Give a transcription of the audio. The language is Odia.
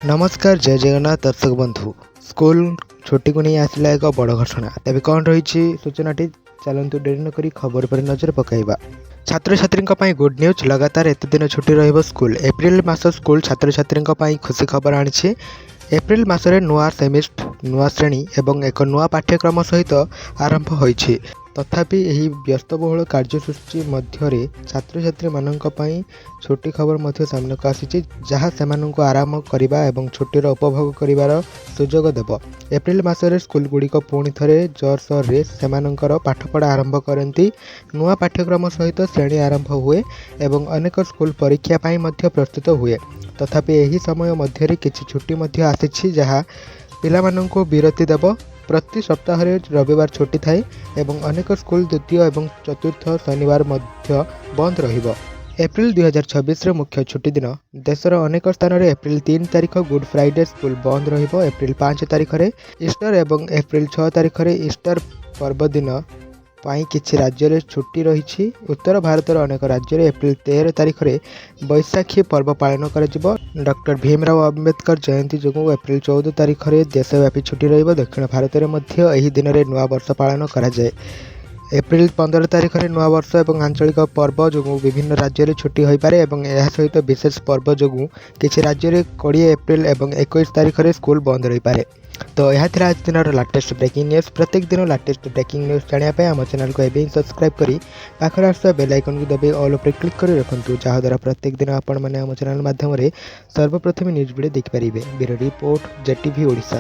ନମସ୍କାର, ଜୟ ଜଗନ୍ନାଥ ଦର୍ଶକ ବନ୍ଧୁ। ସ୍କୁଲ ଛୁଟିକୁ ନେଇ ଆସିଲା ଏକ ବଡ଼ ଘୋଷଣା। ତେବେ କ'ଣ ରହିଛି ସୂଚନାଟି? ଚାଲନ୍ତୁ, ଡେରି ନକରି ଖବର ଉପରେ ନଜର ପକାଇବା। ଛାତ୍ରଛାତ୍ରୀଙ୍କ ପାଇଁ ଗୁଡ୍ ନ୍ୟୁଜ୍। ଲଗାତାର ଏତେ ଦିନ ଛୁଟି ରହିବ ସ୍କୁଲ। ଏପ୍ରିଲ ମାସ ସ୍କୁଲ ଛାତ୍ରଛାତ୍ରୀଙ୍କ ପାଇଁ ଖୁସି ଖବର ଆଣିଛି। ଏପ୍ରିଲ ମାସରେ ନୂଆ ସେମିଷ୍ଟର, ନୂଆ ଶ୍ରେଣୀ ଏବଂ ଏକ ନୂଆ ପାଠ୍ୟକ୍ରମ ସହିତ ଆରମ୍ଭ ହୋଇଛି। ତଥାପି ଏହି ବ୍ୟସ୍ତବହୁଳ କାର୍ଯ୍ୟସୂଚୀ ମଧ୍ୟରେ ଛାତ୍ରଛାତ୍ରୀମାନଙ୍କ ପାଇଁ ଛୁଟି ଖବର ମଧ୍ୟ ସାମ୍ନାକୁ ଆସିଛି, ଯାହା ସେମାନଙ୍କୁ ଆରାମ କରିବା ଏବଂ ଛୁଟିର ଉପଭୋଗ କରିବାର ସୁଯୋଗ ଦେବ। ଏପ୍ରିଲ ମାସରେ ସ୍କୁଲଗୁଡ଼ିକ ପୁଣି ଥରେ ଜୋରସୋରରେ ସେମାନଙ୍କର ପାଠପଢ଼ା ଆରମ୍ଭ କରନ୍ତି। ନୂଆ ପାଠ୍ୟକ୍ରମ ସହିତ ଶ୍ରେଣୀ ଆରମ୍ଭ ହୁଏ ଏବଂ ଅନେକ ସ୍କୁଲ ପରୀକ୍ଷା ପାଇଁ ମଧ୍ୟ ପ୍ରସ୍ତୁତ ହୁଏ। ତଥାପି ଏହି ସମୟ ମଧ୍ୟରେ କିଛି ଛୁଟି ମଧ୍ୟ ଆସିଛି, ଯାହା ପିଲାମାନଙ୍କୁ ବିରତି ଦେବ। ପ୍ରତି ସପ୍ତାହରେ ରବିବାର ଛୁଟି ଥାଏ ଏବଂ ଅନେକ ସ୍କୁଲ ଦ୍ୱିତୀୟ ଏବଂ ଚତୁର୍ଥ ଶନିବାର ମଧ୍ୟ ବନ୍ଦ ରହିବ। ଏପ୍ରିଲ 2026ର ମୁଖ୍ୟ ଛୁଟିଦିନ। ଦେଶର ଅନେକ ସ୍ଥାନରେ ଏପ୍ରିଲ 3 ତାରିଖ ଗୁଡ୍ ଫ୍ରାଇଡେ ସ୍କୁଲ ବନ୍ଦ ରହିବ। ଏପ୍ରିଲ 5 ତାରିଖରେ ଇଷ୍ଟର ଏବଂ ଏପ୍ରିଲ 6 ତାରିଖରେ ଇଷ୍ଟର ପର୍ବଦିନ ପାଇଁ କିଛି ରାଜ୍ୟରେ ଛୁଟି ରହିଛି। ଉତ୍ତର ଭାରତର ଅନେକ ରାଜ୍ୟରେ ଏପ୍ରିଲ 13 ତାରିଖରେ ବୈଶାଖୀ ପର୍ବ ପାଳନ କରାଯିବ। ଡକ୍ଟର ଭୀମରାଓ ଆମ୍ବେଦକର ଜୟନ୍ତୀ ଯୋଗୁଁ ଏପ୍ରିଲ 14 ତାରିଖରେ ଦେଶବ୍ୟାପୀ ଛୁଟି ରହିବ। ଦକ୍ଷିଣ ଭାରତରେ ମଧ୍ୟ ଏହି ଦିନରେ ନୂଆବର୍ଷ ପାଳନ କରାଯାଏ। ଏପ୍ରିଲ 15 ତାରିଖରେ ନୂଆବର୍ଷ ଏବଂ ଆଞ୍ଚଳିକ ପର୍ବ ଯୋଗୁଁ ବିଭିନ୍ନ ରାଜ୍ୟରେ ଛୁଟି ହୋଇପାରେ ଏବଂ ଏହା ସହିତ ବିଶେଷ ପର୍ବ ଯୋଗୁଁ କିଛି ରାଜ୍ୟରେ 20 ଏପ୍ରିଲ ଏବଂ 21 ତାରିଖରେ ସ୍କୁଲ ବନ୍ଦ ରହିପାରେ। ତ ଏହା ଥିଲା ଆଜି ଦିନର ଲାଟେଷ୍ଟ ବ୍ରେକିଂ ନ୍ୟୁଜ୍। ପ୍ରତ୍ୟେକ ଦିନ ଲାଟେଷ୍ଟ ବ୍ରେକିଂ ନ୍ୟୁଜ୍ ଜାଣିବା ପାଇଁ ଆମ ଚ୍ୟାନେଲକୁ ଏବେ ହିଁ ସବସ୍କ୍ରାଇବ୍ କରି ପାଖରେ ଆସୁଥିବା ବେଲ୍ ଆଇକନ୍କୁ ଦବାଇ ଅଲ୍ ଉପରେ କ୍ଲିକ୍ କରି ରଖନ୍ତୁ, ଯାହାଦ୍ୱାରା ପ୍ରତ୍ୟେକ ଦିନ ଆପଣମାନେ ଆମ ଚ୍ୟାନେଲ ମାଧ୍ୟମରେ ସର୍ବପ୍ରଥମେ ନ୍ୟୁଜ୍ ଭିଡ଼ିଓ ଦେଖିପାରିବେ। Bureau report, JTV Odisha.